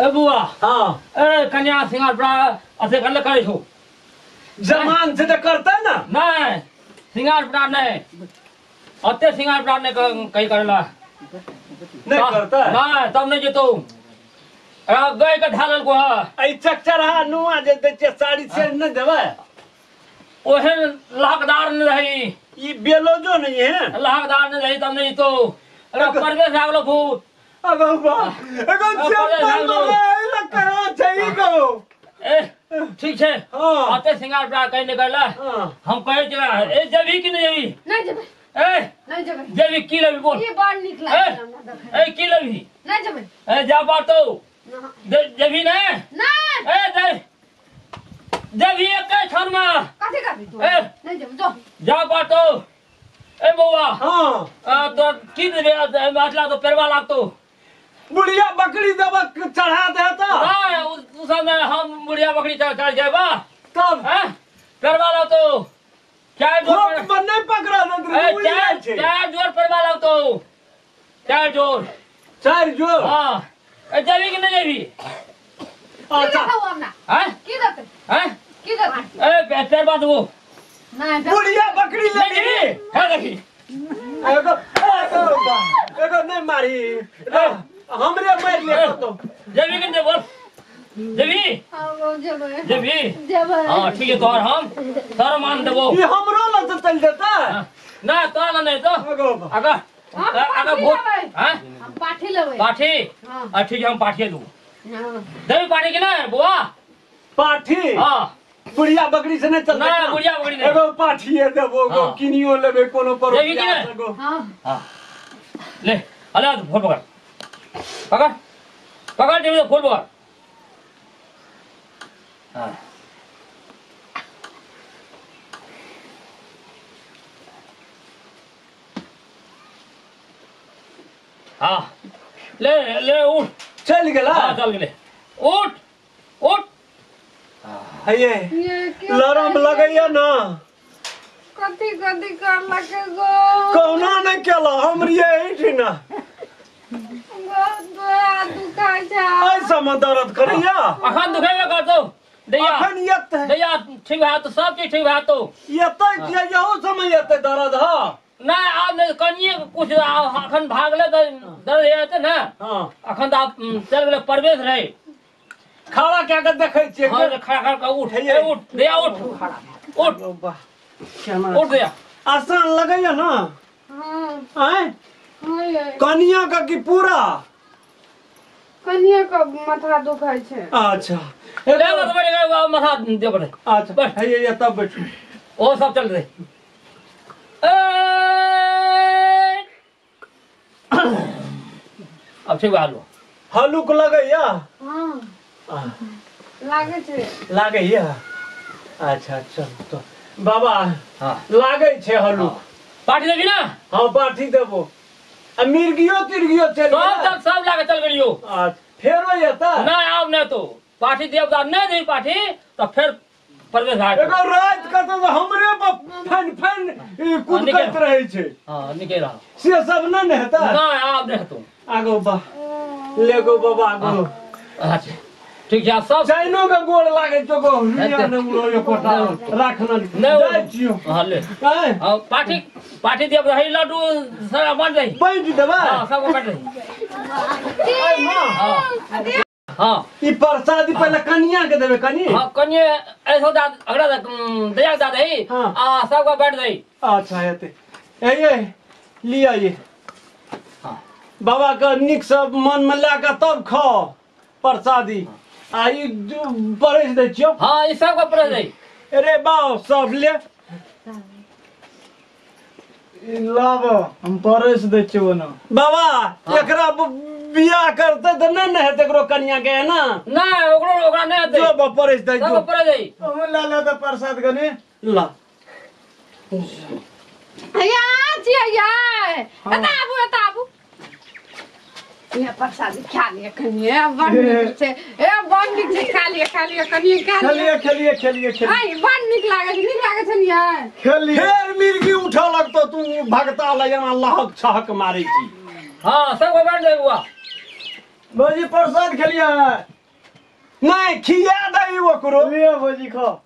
ए बुआ हां ए कन्या सिंगार बड़ा अथे कर करे छो जमान से त करते ना नहीं सिंगार बड़ा नहीं अते सिंगार बड़ा नहीं कहीं करेला नहीं करता नहीं तब नहीं जेतो गए के ढालल को हा आई चकचरहा नुआ जे दै छै साड़ी से न देबै ओहन लाकदार न रही ई बेलोजो नहीं है लाकदार न रही तब नहीं तो अरे परदेश आगलो भूत अगो बा एगो चप्पल बा कहां छै ई गो ए ठीक छै हां अते सिंगार बड़ा कहीं नहीं करला हम कहे छै ए जबी कि नहीं जबी नहीं जबे ए नहीं जबे जबी की लेबी बोल ई बड़ निक लागल हमरा देखै ए की लेबी नहीं जबे ए जा बातो जबी ने नहीं ए दे जबी एक क्षण में कथि करबी तू ए नहीं जब जो जा बातो ए बौआ हां तो की देबे आटला तो पेरवा लागतो बुढ़िया बकरी देबक चढ़ा दे त हां उ सब हम बुढ़िया बकरी चढ़ जाबा तब हैं पेरवा लागतो चार जोर पर नहीं पकड़ा दे चार जोर पेरवा लागतो चार जोर चार जोर हां ए जबी कि नहीं जबी अच्छा हैं की देते हैं की देते ए पेरवा देबो नहीं बुढ़िया बकरी लेबी है देखी एगो एगो एगो नहीं मारी हमरे मार ले तो जबी कि नहीं बोल जबी हां वो जबे जबी जबे हां ठीक है तोर हम तोर मान देबो ई हमरो लग चल देता ना तो ना नहीं तो अगो अगर अगर भूत हैं हम पाठी लेबै पाठी हां हां ठीक है हम पाठी लू हां देबी पाठी के ना बुआ पाठी हां बुढ़िया बकरी से नहीं चलता ना बुढ़िया बकरी नहीं एगो पाठीए देबो एगो किनियो लेबे कोनो पर देबी कि नहीं हां हां ले अले फोन पकड़ पकड़ पकड़ देबी फोन पकड़ हां हां ले ले उठ चल गेला हां चल गेले उठ उठ हये लरम लगैया ना कथि कथि करलक गो कौना नहीं केला हमरी एठी ना बहुत दुखाय छै ऐसा में दर्द करैया अखन दुखेबे करतो दैया अखन एते दैया ठीक भए तो सब चीज ठीक भए तो एते किया यहो समय एते दर्द ह ना आब नहीं कनिए कुछ अखन भागले त दर्द हेतै ना हां अखन त आब चल गेलै परवेश रहे खड़ा क्या के देखै छियै हां खड़ा खड़ा के उठ ए उठ दैया उठ उठ उठ दैया आसान लगैया ना हां आय हां कनिया का की पूरा कनिया का माथा दुखाय छै अच्छा ले तो बड़े माथा दे पड़े अच्छा बस हे ये तब बैठू ओ सब चल रहे ए अब ठीक हालू हलुक लगैया हां लागे छै लागैया अच्छा चल तो बाबा हां लागै छै हलुक पाठी देबी ना हां पाठी देबो आ मिर्गियो तिर्गियो चल सब सब लागे चल गेलियो अच्छा फेरो एता ना आब नहीं तो पाठी देब त नहीं देबी पाठी तो फिर परदेश भाग एगो रात के तो हमरे पर फन फन कुदकैत रहै छै हां निकल रहा से सब न ने हेता ना आब नहीं तो आगो बा ले गो बाबा आगो अच्छा ठीक है सब चाइनो के गोड़ लागे छौ गो रुइया ने उड़ो एकोटा राखना नहीं जाइ छियो हां ले आय हां पाठी पाठी देब रही लड्डू सारा बांट दही बांट देबा हां सब बांट दही आय मां हां हां ई प्रसादी पहले कनिया के देबे कनी हां कनिया ऐसो दा अगला दया दा दही आ सब को बांट दही अच्छा हेते ए ये लिया ये हां बाबा के निक सब मन में ला के तब खाओ प्रसादी आ ई परस दै छियो हां ई सब को परस दही अरे बाओ सब ले ई लाब हम परस दै छियो ना बाबा एकरा बियाह करते त नै ने हेतै एकरो कनिया के है ना ना ओकरो ओकरा नै हेतै जो परस दै सब परस दही हम ला ला त प्रसाद कनी ला या जी या एता आबू एता आबू ये प्रसाद खा लिया कनिए बड़ नीक छै ए बड़ नीक छै खा लिया कनिए खा लिया खेलिए खेलिए खेलिए आई बड़ नीक लागै छै नीक लागै छै ने यै खेलिए फेर मिर्गी उठऽ लगतो तू भगता लग एना लहक छहक मारै छी हां सब को बांट दे बुआ भौजी प्रसाद खेलिए नहीं खिया दही ओकरो। ले भौजी खा।